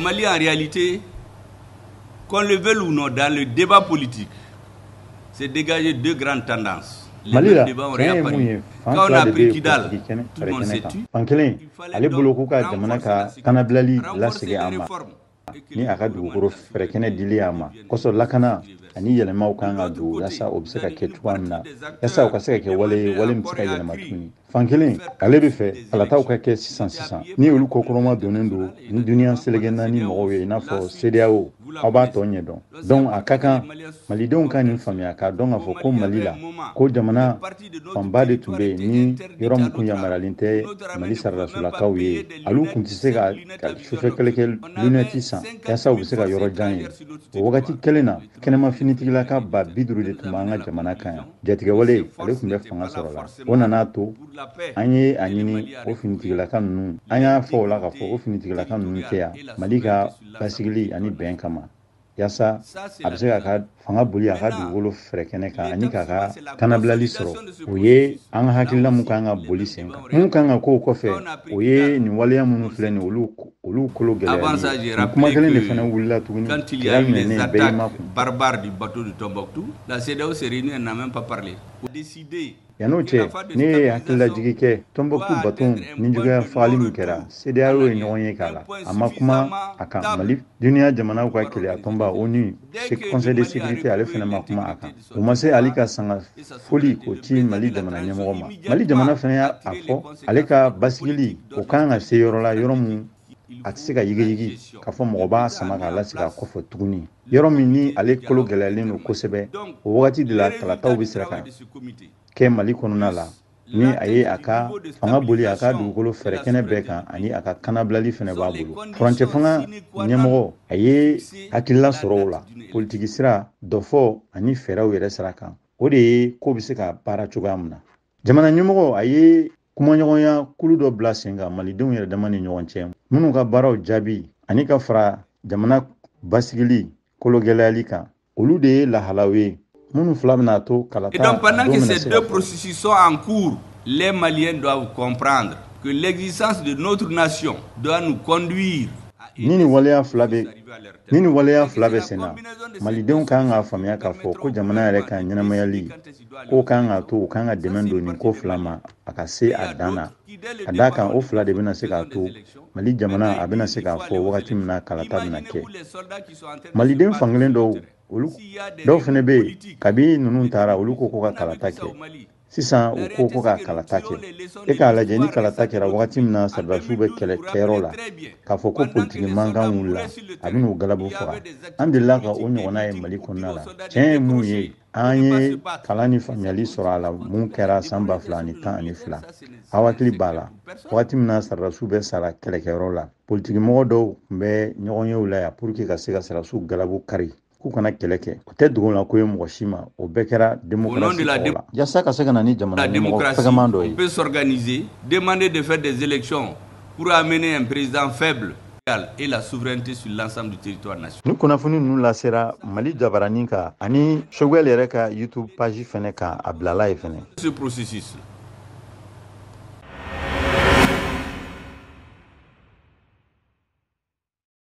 Mali, en réalité, qu'on le veuille ou non, dans le débat politique, s'est dégagé deux grandes tendances. Mali la, tiɲɛ ye mun ye, fan fila de bɛ yen politiki kɛnɛ fɛrɛ kɛnɛ kan. Fan kelen, ale bolo ko ka jamana ka kanabilali lasegin a ma ni a ka dugukolo fɛrɛkɛnɛ dili a ma kosɔn, lakana ani yɛlɛmaw kan ka don yaasa o bɛ se ka kɛ cogoya min na, yaasa o ka se ka kɛ wale ye, wale min bɛ se ka yɛlɛma tuguni. Fan kelen, ale bɛ fɛ kalataw ka kɛ sisan sisan, ni olu kɔkɔrɔma donnen don ni duniya seleke naani mɔgɔw ye, i n'a fɔ CEDEAO. Aw b'a tɔ ɲɛdɔn. Donc a ka kan malidenw ka nin faamuya k'a dɔn k'a fɔ ko Mali la, ko jamana fanba de tun bɛ yen ni yɔrɔ min kun yamaruyalen tɛ Mali saradasulakaw ye. Olu kun tɛ se ka sufɛ kɛlɛkɛ lunɛti san yaasa u bɛ se ka yɔrɔ jan ye. O wagati kelen na, kɛnɛma finitigilaka 50 000 de tun b'an ka jamana kan yan. Jatigɛwale, ale tun bɛ fanga sɔrɔ la, o nana to an ye a ɲini o finitigilaka ninnu, an y'a fɔ o la k'a fɔ o finitigilaka ninnu tɛ yan Mali ka basigili ani bɛn kama, yaasa a bɛ se k'a ka fanga boli a ka dugukolo fɛrɛkɛnɛ kan ani k'a ka kanabilali sɔrɔ. O ye an ka hakilina mun kan ka boli sen kan. Mun kan ka k'o kɔfɛ, o ye nin waleya minnu filɛ nin, olu kolo gɛlɛyali ye. Nin kuma kelen de fana wulila tuguni Kidali minɛnen bɛɛ y'i makun. Barbare du bateau de Tombouctou, la CEDEAO s'est réunie, elle n'a même pas parlé. Décidé. Yan'o cɛ, ne ye hakililajigi kɛ Tombouctou baton nijuguya fagali min kɛra, CEDEAO ye ɲɔgɔn ye k'a la, a ma kuma a kan. Mali duniya jamanaw ka keleya tɔnba ONU, Conseil de sécurité, ale fana ma kuma a kan. U ma se hali ka sanga foli k'o ci Mali jamana ɲɛmɔgɔ ma. Mali jamana fana y'a fɔ ale ka basigili, o kan ka se yɔrɔ la, yɔrɔ mun a tɛ se ka yigiyigi k'a fɔ mɔgɔ b'a sama k'a lasegin a kɔfɛ tuguni, yɔrɔ min ni ale kolo gɛlɛyalen don kosɛbɛ. O wagati de la, kalataw bɛ sira ka kɛ Mali kɔnɔna la, ni a ye a ka fanga boli a ka dugukolo fɛrɛkɛnɛ bɛɛ kan ani a ka kanabilali fɛnɛ b'a bolo. Furancɛ fanga ɲɛmɔgɔ, a ye hakilila sɔrɔ o la politiki sira dɔfɔ ani fɛɛrɛw yɛrɛ sira kan. O de ye ko bɛ se ka baara cogoya min na. Jamana ɲɛmɔgɔ, a ye kumaɲɔgɔnya kulu dɔ bila sen kan malidenw yɛrɛ dama ni ɲɔgɔn cɛ, minnu ka baaraw jaabi ani ka fara jamana basigili kologɛlɛyali kan, olu de ye lahalaw ye minnu fila bɛna to kalata. Et donc pendant que ces deux processus sont en cours, les Maliens doivent comprendre que l'existence de notre nation doit nous conduire. Ni nin waleya fila bɛ sen na, malidenw kan k'a faamuya k'a fɔ ko jamana yɛrɛ ka ɲɛnamayali ko kan ka to, u kan ka dɛmɛ don nin ko fila ma a ka se a dan na, ka d'a kan o fila de bɛna se k'a to Mali jamana a bɛna se k'a fɔ wagati min na kalata bɛna kɛ. Maliden fankelen dɔw, olu dɔw fana bɛ yen, kabi ninnu taara, olu ko ka kalata kɛ sisan. U ko ka kalata kɛ. E k'a lajɛ, ni kalata kɛra wagati min na sɔrɔdasiw bɛ kɛlɛ kɛyɔrɔ la, k'a fɔ ko politiki mankan wulila, a bɛ n'u galabu faga. An delila ka o ɲɔgɔnna ye Mali kɔnɔna la. Tiɲɛ ye mun ye, an ye kalan ni faamuyali sɔrɔ a la. Mun kɛra san 2012, aw hakili b'a la, wagati min na sɔrɔdasiw bɛ sara kɛlɛkɛyɔrɔ la, politikimɔgɔ dɔw tun bɛ ɲɔgɔn la yan pour que ka se ka sɔrɔdasiw galabu kari k'u kana kɛlɛ kɛ. O tɛ dogo la ko ye mɔgɔ si ma. O bɛɛ kɛra démocratie tɔgɔ la, yaasa ka se ka na ni jamana ɲɛmɔgɔ fɛgɛman dɔ ye. On peut s'organiser, demander de faire des élections pour amener un président faible et la souveraineté sur l'ensemble du territoire national. Ni kunnafoni ninnu lasera Mali jabaranin kan ani Choguel yɛrɛ ka YouTube page fɛnɛ kan, a bilala ye fɛnɛ. Ce processus